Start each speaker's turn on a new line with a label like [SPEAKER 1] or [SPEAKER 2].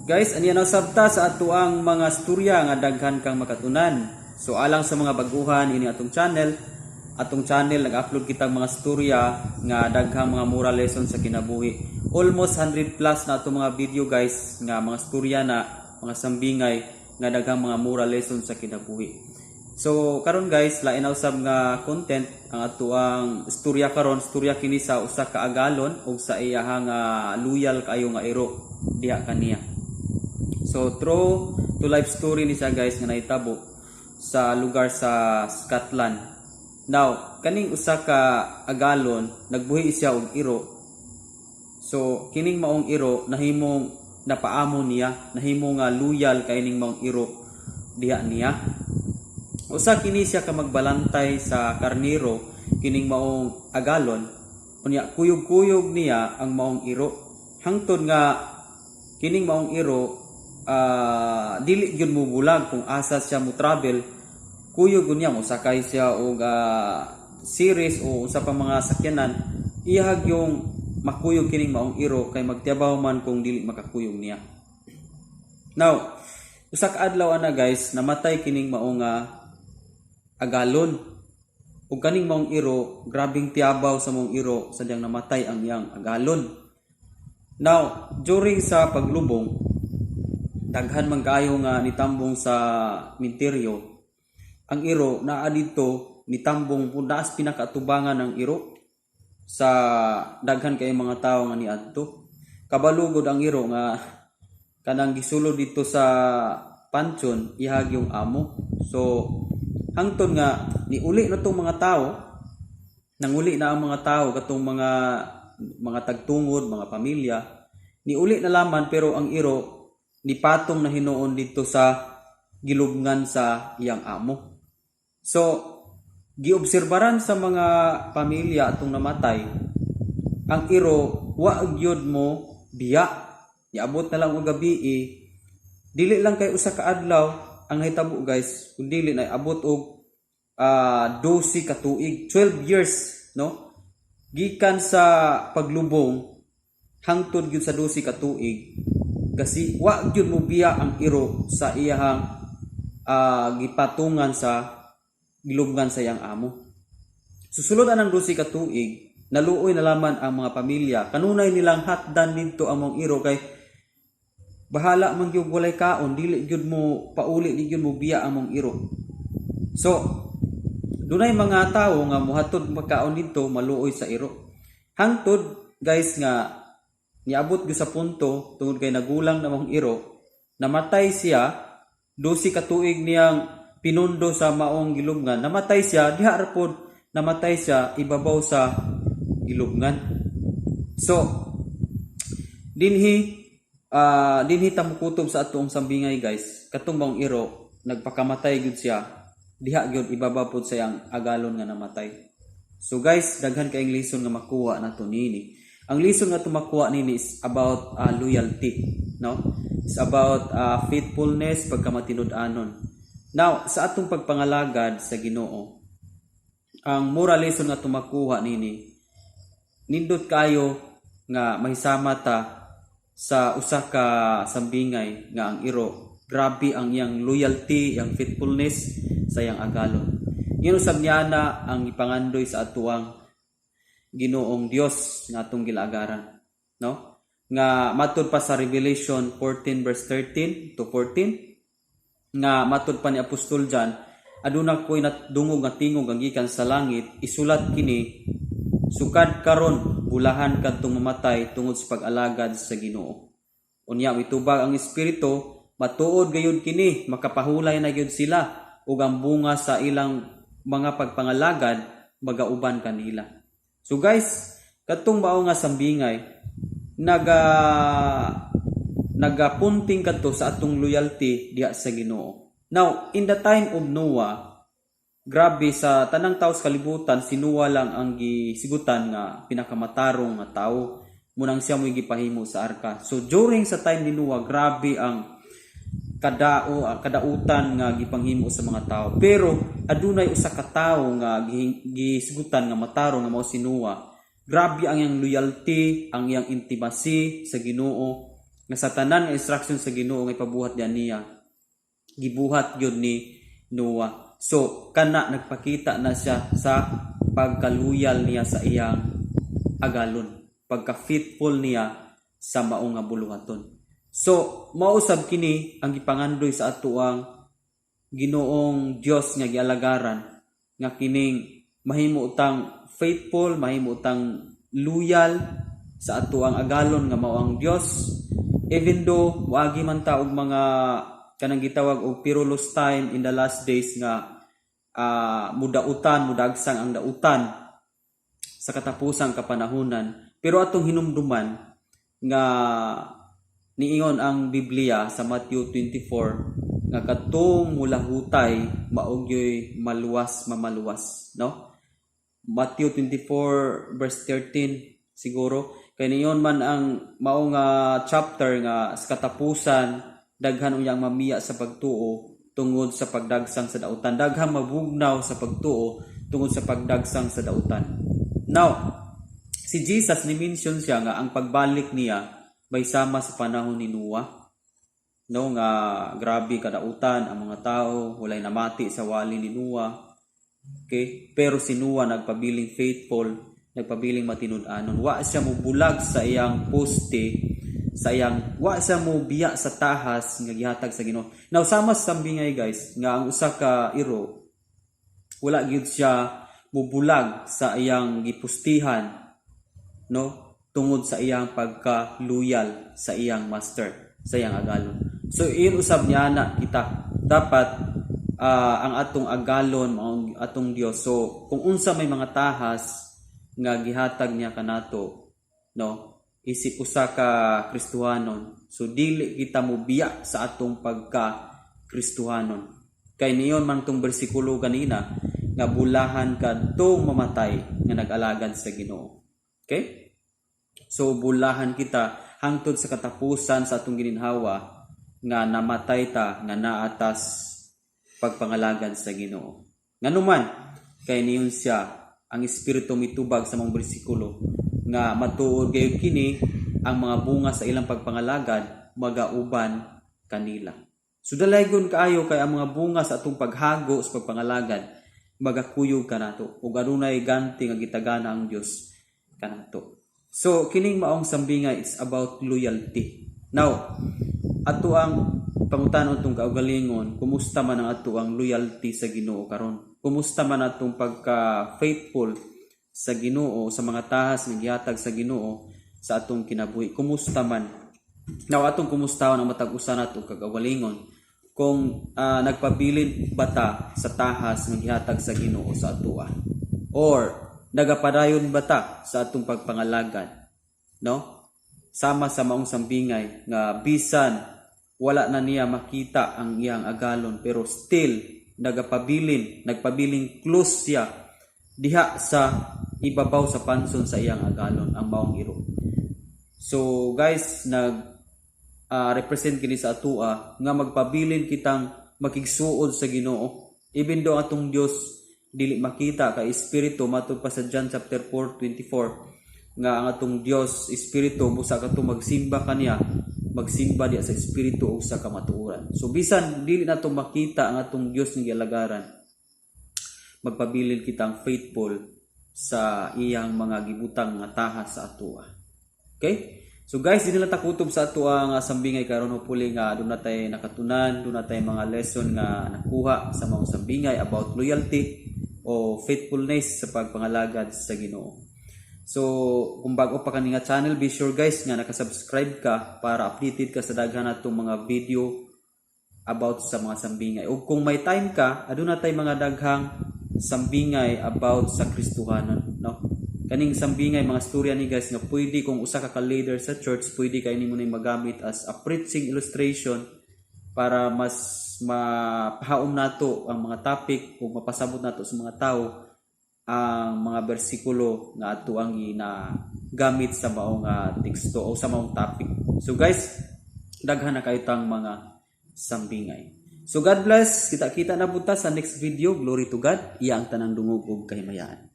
[SPEAKER 1] Guys, aniya na sabta sa atuang mga storya nga daghan kang makatunan. So alang sa mga baguhan ini atong channel nag-upload kitang mga storya nga daghang mga moral lesson sa kinabuhi. Almost 100 plus na atong mga video, guys, nga mga storya na mga sambingay nga daghang mga moral lesson sa kinabuhi. So karon, guys, lain na usab nga content ang atuang istorya karon. Istorya kini sa usa ka agalon ug sa iyahang loyal kaayo nga iro diha kaniya. So true to life story ni siya, guys, nga nahitabo sa lugar sa Scotland. Now, kaning usa ka agalon nagbuhi siya og iro. So kining maong iro nahimong napaamo niya, nahimo nga loyal kay ning maong iro diha niya. Usa kini siya ka magbalantay sa karniro kining maong agalon. Unya kuyog-kuyog niya ang maong iro. Hangtod nga kining maong iro dili gyud mo bulag kung asa siya mo travel, kuyog niya. Mo sakay siya og series o usa pa mga sakyanan, iyahag yung makuyog kining maong iro kay magtiyabaw man kung dili makakuyog niya. Now, usa ka adlaw ana, guys, namatay kining maong agalon. Ug kaning maong iro, grabing tiyabaw sa maong iro sa diyang namatay ang iyang agalon. Now, during sa paglubong, daghan man kaayo nga nitambong sa minteryo. Ang iro naa didto nitambong po naas pinakaatubangan ng iro sa daghan kay mga tawo nga niadto. Kabalugod ang iro nga kanang gisulod dito sa pansyon ihag yung amo. So hangtod nga niuli na tong mga tawo, nanguli na ang mga tao katong mga tagtungod, mga pamilya, niuli na laman, pero ang iro nipatong na hinuon dito sa gilubngan sa iyang amo. So giobserbaran sa mga pamilya atong namatay ang iro, wa gyud mo biya. Niabot na lang og gabi eh. Dili lang kay usa ka adlaw ang nahitabo, guys, kun dili na abot og 12 ka tuig, 12 years, no, gikan sa paglubong hangtod gyud sa 12 ka tuig kasi wa gyud mo biya ang iro sa iyahang gipatungan sa gilubngan sa iyang amo. Susulod anang 12 ka tuig, naluoy na laman ang mga pamilya. Kanunay nilang hatdan didto ang mong iro kay bahala man gyud walay kaon, dili gyud mo pauli, di gyud mo biya ang mong iro. So, dunay mga tawo nga muhatod pagkaon didto, maluoy sa iro. Hangtod, guys, nga niabot gyud sa punto tungod kay nagulang na mong iro, namatay siya, 12 ka tuig niyang pinundo sa maong gilubngan. Namatay siya, diha ra pod namatay siya ibabaw sa gilubngan. So, dinhi ta mokutob sa atong sambingay, guys. Katong maong iro nagpakamatay gyud siya diha gyud ibabaw pod sa iyang agalon nga namatay. So guys, daghan kaayong lesson nga makuha nato niini. Ang lesson nga makuha nini is about loyalty, no? It's about faithfulness, pagkamatinud-anon. Now, sa atong pagpangalagad sa Ginoo, ang moral lesson nga makuha nini, nindot kayo nga mahisama ta sa usa ka sambingay nga ang iro grabe ang iyang loyalty, iyang faithfulness sa iyang agalon. Ingon usab niya na ang ipangandoy sa atuang Ginoong Dios nga atong gilagaran, no? Nga matud pa sa Revelation 14 verse 13 to 14, nga matud pa ni Apostol John, aduna ko'y nadungog nga tingog ang gikan sa langit, "Isulat kini: sukad karon bulahan kadtong mamatay tungod sa pag-alagad sa Ginoo." Unya mitubag ang Espiritu, "Matuod gayud kini, makapahulay na gyud sila ug ang bunga sa ilang mga pagpangalagad magauban kanila." So guys, kadtong mao nga sambingay nagapunting kadto sa atong loyalty diha sa Ginoo. Now, in the time of Noah, grabe, sa tanang tao sa kalibutan, si Noah lang ang gisigutan nga pinakamatarong nga tao. Munang siya mo'y gipahimo sa arka. So during sa time ni Noah, grabe ang kadautan nga gipanghimo sa mga tao. Pero adunay usa ka tawo nga gisgutan nga matarong nga mao si Noah. Grabe ang iyang loyalty, ang iyang intimacy sa Ginoo. Nga sa tanan nga instruction sa Ginoo nga ipabuhat diyan niya, gibuhat gyud ni Noah. So kana nagpakita na siya sa pagkaluyal niya sa iyang agalon, pagka-faithful niya sa mao nga buluhaton. So mao usab kini ang gipangandoy sa atoang Ginoong Dios nga gialagaran, nga kining mahimo tang faithful, mahimo tang loyal sa atoang agalon nga mao ang Dios, even though moagi man ta og mga kanang gitawag og perilous time in the last days nga mudautan, mudagsang ang dautan sa katapusang kapanahunan. Pero atong hinumduman nga niingon ang Biblia sa Matthew 24 nga katong mulahutay mao gyoy maluwas, mamaluwas, no? Matthew 24 verse 13 siguro, kay niyon man ang mao nga chapter nga sa katapusan daghan unyang mamiya sa pagtuo tungod sa pagdagsang sa dautan, daghang mabugnaw sa pagtuo tungod sa pagdagsang sa dautan. Now, si Jesus ni mention siya nga ang pagbalik niya may sama sa panahon ni Noah, no, nga grabe kadautan ang mga tao, walay namati sa wali ni Noah. Okay, pero si Noah nagpabiling faithful, nagpabiling matinud-anon. Wa siya mobulag sa iyang poste, sa iyang wa siya mo biya sa tahas nga gihatag sa Ginoo. Now, sama sa sambingay, guys, nga ang usa ka iro wala gyud siya mubulag sa iyang gipustihan, no, tungod sa iyang pagka-loyal sa iyang master, sa iyang agalon. So iyon usab niya na kita dapat ang atong agalon mao ang atong Dios. So kung unsa may mga tahas nga gihatag niya kanato, no, isip usa ka Kristohanon. So dili kita mobiya sa atong pagka Kristohanon. Kay niyon man tong bersikulo kanina nga bulahan kadtong mamatay nga nag-alagad sa Ginoo. Okay? So bulahan kita hangtod sa katapusan sa atong gininhawa nga namatay ta nga naatas pagpangalagad sa Ginoo. Nganuman kay niyon siya ang Espiritu mitubag sa mga bersikulo nga matuod gayud kini, ang mga bunga sa ilang pagpangalagad magauban kanila. So dalaygon kaayo kay ang mga bunga sa atong paghago sa pagpangalagad magakuyog kanato ug adunay ganti nga gitagana ang Dios kanato. So kining maong sambingay, it's about loyalty. Now, ato ang pangutanon atong kaugalingon, kumusta man ang ato ang loyalty sa Ginoo karon? Kumusta man atong pagka faithful sa Ginoo, sa mga tahas nga gihatag sa Ginoo sa atong kinabuhi? Kumusta man? Now, atong kumustahon ang matag usa nato kaugalingon kung nagpabilin ba ta sa tahas nga gihatag sa Ginoo sa atoa or nagapadayon ba ta sa atong pagpangalagad, no, sama sa maong sambingay nga bisan wala na niya makita ang iyang agalon, pero still nagapabilin, nagpabiling close siya diha sa ibabaw sa panson sa iyang agalon, ang maong iro. So guys, nag represent kini sa atua nga magpabilin kitang makigsuod sa Ginoo even though atong Dios dili makita kay espiritu, matud pa sa John chapter 4:24 nga ang atong Dios espiritu, busa kato magsimba kaniya magsimba diya sa espiritu ug sa kamatuoran. So bisan dili nato makita ang atong Dios nga gialagaran, magpabilin kitang faithful sa iyang mga gibutang nga tahas sa atoa. Okay? So guys, dinhi lang ta kutob sa ato nga sambingay karon. Hopefully nga duna tay nakatunan, duna tay mga lesson nga nakuha sa mga sambingay about loyalty o faithfulness sa pagpangalagad sa Ginoo. So, kung bago pa kani nga channel, be sure, guys, nga nakasubscribe ka para updated ka sa daghan natong mga video about sa mga sambingay. O kung may time ka, aduna tay mga daghang sambingay about sa Kristohanon, no? Kaning sambingay, mga storya ni, guys, nga pwede kung usa ka ka-leader sa church, pwede kay nimo ning magamit as a preaching illustration para mas mapahaom nato ang mga topic ug mapasabot nato sa mga tao ang mga bersikulo nga ato ang ginagamit sa maong teksto o sa maong topic. So guys, daghan na kayo tang mga sambingay. So God bless. Kita-kita na punta sa next video. Glory to God. Iya ang tanang dungog ug kahimayaan.